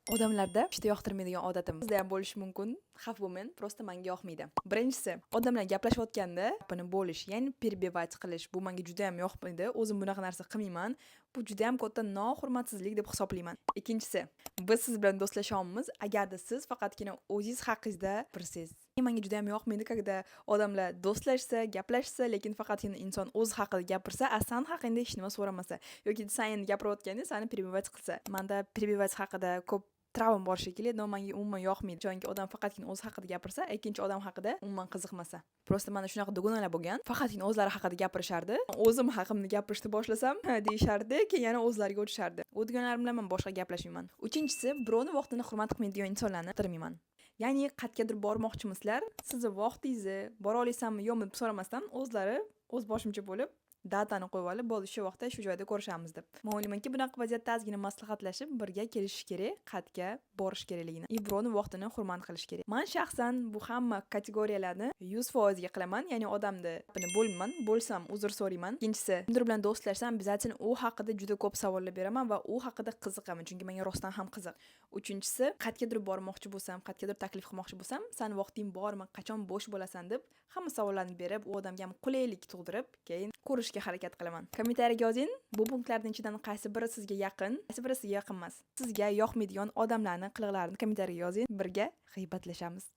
Odamlarda juda yoqtirmaydigan odatim. Sizda ham bo'lishi mumkin, xafa bo'lmang, просто menga yoqmaydi. Birinchisi, odamlar gaplashayotganda gapini bo'lish, ya'ni перебивать qilish. Bu menga juda ham yoqmaydi. O'zim bunaqa narsa qilmayman. Bu juda ham katta nohurmatsizlik deb hisoblayman. Ikkinchisi, biz siz bilan do'stlashyapmiz, agarda siz faqatgina o'zingiz haqingizda gapirsangiz. Menga juda ham yoqmaydi, когда odamlar do'stlashsa, gaplashsa, lekin faqatgina inson o'zi haqida gapirsa, a san haqingda hech nima so'ramasa yoki san endi gapirayotganda sani перебивать qilsa. Manda перебивать haqida ko'p travma bor shekilli, но menga umuman yoqmaydi. Chunki odam faqatgina o'zi haqida gapirsa, ikkinchi odam haqida umuman qiziqmasa. Просто mana shunaqa dugonalar bo'lgan, faqatgina o'zlari haqida gapirishardi. O'zim haqimda gapirishni boshlasam, "Ha" deyishardi, keyin yana o'zlariga o'tishardi. U dugonalarim bilan man boshqa gaplashmayman. Uchinchisi, birovni vaqtini hurmat qilmaydigan insonlarni yoqtirmayman. Ya'ni qayergadir bormoqchimisizlar, sizni vaqtingizni bora olasanmi, yo'qmi deb so'ramasdan o'zlari o'z boshimcha bo'lib дата ni qo'yib olib, bo'ldi, shu vaqtda shu joyda ko'rishamiz deb. Men o'ylaymanki, bunaqa vaziyatda ozgina maslahatlashib, birga kelishish kerak, qayerga borish kerakligini. И birovni vaqtini hurmat qilish kerak. Man shaxsan bu hamma kategoriyalarni 100% ga qilaman, ya'ni odamni gapini bo'lmayman, bo'lsam uzr so'rayman. Ikkinchisi, kimdir bilan do'stlashsam, обязательно u haqida juda ko'p savollar beraman va u haqida qiziqaman, chunki menga rostdan ham qiziq. Uchinchisi, qayergadir bormoqchi bo'lsam, qayergadir taklif qilmoqchi bo'lsam, sani vaqting bormi, qachon bo'sh bo'lasan deb hamma savollarni berib, u odamga ham qulaylik tug'dirib, keyin ko'rishga harakat qilaman. Kommentariyaga yozing, bu punktlarning ichidan qaysi biri sizga yaqin, qaysi biri sizga yaqin emas. Sizga yoqmaydigan odamlarni qiliqlarini kommentariyaga yozing, birga g'iybatlashamiz.